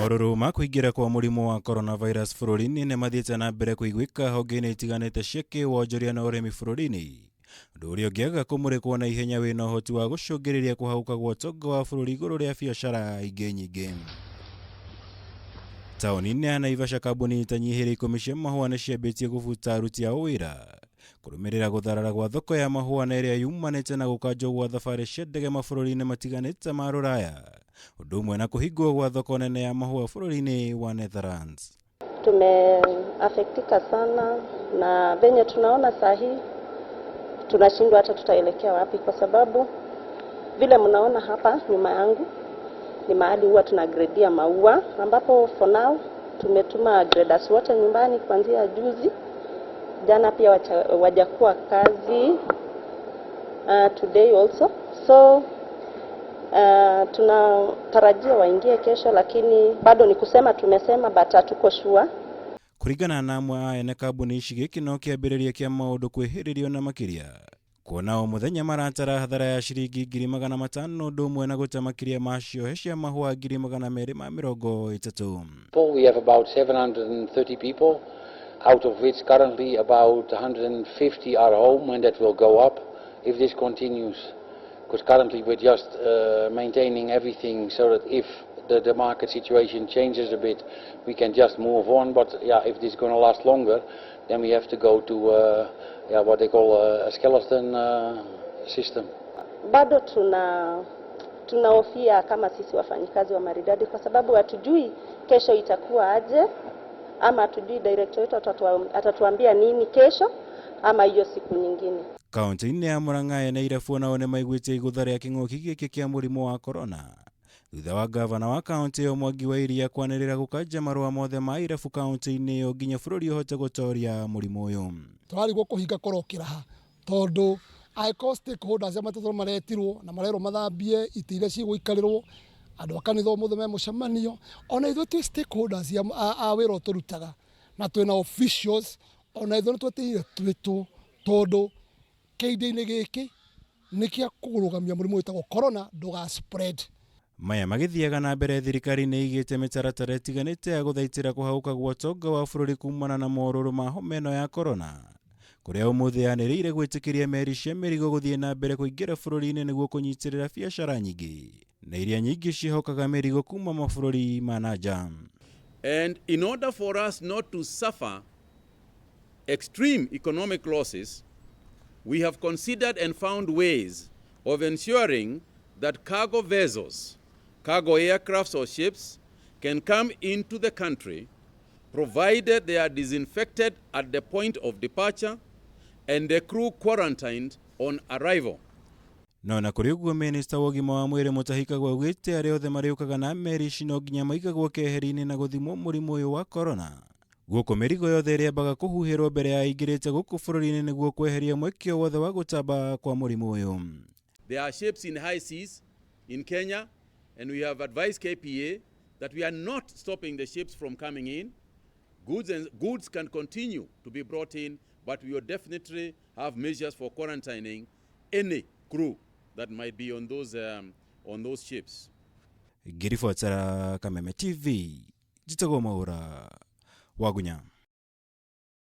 Morũrũ ma kũingĩra kwa mũrimũ wa coronavirus bũrũri-inĩ nĩ mathiĩte na mbere kũiguĩka honge-inĩ itiganĩte cia kĩwonjoria na ũrĩmi bũrũri-inĩ, ũndũ ũrĩa ũngĩaga kũmũrĩkwo na ihenya wĩna ũhoti wa gũcũngĩrĩria kũhagũka gwa ũtonga wa bũrũri igũrũ rĩa biacara ingĩ nyingĩ. Taũni-inĩ ya Naivasha kambuni itanyihĩire 10 cia mahũa nĩ ciambĩtie gũbuta aruti ao wĩra kũrũmĩrĩra gũtharara gwa thoko ya mahũa na ĩrĩa yumanĩte na gũkanjwo gwa thabarĩ cia ndege mabũrũri-inĩ matiganĩte ma rũraya, ũndũ ũmwe na kũhingwo gwa thoko nene ya mahũa bũrũri-inĩ wa Netherlands. Tumeafektika sana na venye tunaona saa hii tunashindwa hata tutaelekea wapi, kwa sababu vile mnaona hapa nyuma yangu ni mahali huwa tunagradia maua, ambapo for now tumetuma graders wote nyumbani kuanzia juzi. Jana pia wajakuwa kazi, today also, so tunatarajia waingie kesho, lakini bado ni kusema tumesema, but hatuko sure. Kũringana na amwe a ene kambuni ici, gĩkĩ no kĩambĩrĩria kĩa maũndũ kwĩhĩrĩrio na makĩria kuona o mũthenya maratara hathara ya ciringi 500,000, ũndũ ũmwe na gũte makĩria ma ciohe cia mahũa 230,000. We have about 730 people, out of which currently about 150 are home, and that will go up if this continues. Because currently we're just maintaining everything so that if the market situation changes a bit, we can just move on. But yeah, if this is going to last longer, then we have to go to yeah, what they call a skeleton system. Bado tunahofia kama sisi wafanyikazi wa Maridadi, kwa sababu hatujui kesho itakuwa aje, ama hatujui director wetu atatuambia nini kesho ama hiyo siku nyingine. Kaunti-inĩ ya Murang'a ene irabu nao nĩ maiguĩte igũtha rĩa kĩng'ũki gĩkĩ kĩa mũrimũ wa corona thutha wa gavana wa kaunti ĩyo Mwangi wa Iria kwanĩrĩra gũkanja marũa mothe ma irabu kaunti-inĩ ĩyo nginya bũrũri ũhote gũtoria mũrimũ ũyũ. Tũrarigwo kũhinga kũrokĩra ha, tondũ angĩkorwo stakeholders arĩa matetwo maretirwo na marerwo mathambie itĩ iria cigũikarĩrwo, andũ a kanitha ũmũthĩ me mũcemanio, ona ithuĩ twĩ stakeholders a wĩra ũyũ tũrutaga na twĩna officials, ona ithuĩ nĩ twetereire twĩtwo, tondũ kĩhinda-inĩ gĩkĩ nĩ kĩa kũrũgamia mũrimũ wĩtagwo corona ndũga spread. Maya magĩthiaga na mbere, thirikari nĩ ĩigĩte mĩtaratara ĩtiganĩte ya gũthaitĩra kũhagũka gwa ũtonga wa bũrũri kumana na morũrũ ma homa ĩno ya corona, kũrĩa ũmũthĩ yanĩrĩire gwĩtĩkĩria meri cia mĩrigo gũthiĩ na mbere kũingĩra bũrũri-inĩ nĩguo kũnyitĩrĩra biacara nyingĩ na iria nyingĩ ciĩhokaga mĩrigo kuma mabũrũri ma na nja. And in order for us not to suffer extreme economic losses, we have considered and found ways of ensuring that cargo vessels, cargo aircrafts or ships can come into the country, provided they are disinfected at the point of departure and the crew quarantined on arrival. No na kũrĩ ũguo, minista wa ũgima wa mwĩrĩ Mutahi Kagwe augĩte arĩa othe marĩũkaga na meri ici no nginya maigagwo keheri-inĩ na gũthimwo mũrimũ ũyũ wa corona. Gũkũ mĩrigo yothe ĩrĩambaga kũhuhĩrwo mbere ya ĩingĩrĩte gũkũ bũrũri-inĩ nĩguo kweheria mweke o wothe wa gũtamba kwa mũrimũ ũyũ. There are ships in high seas in Kenya, and we have advised KPA that we are not stopping the ships from coming in. Goods can continue to be brought in, but we will definitely have measures for quarantining any crew that might be on those ships. Ngĩribotera Kameme TV, njĩtagwo Mwaũra Wagunya.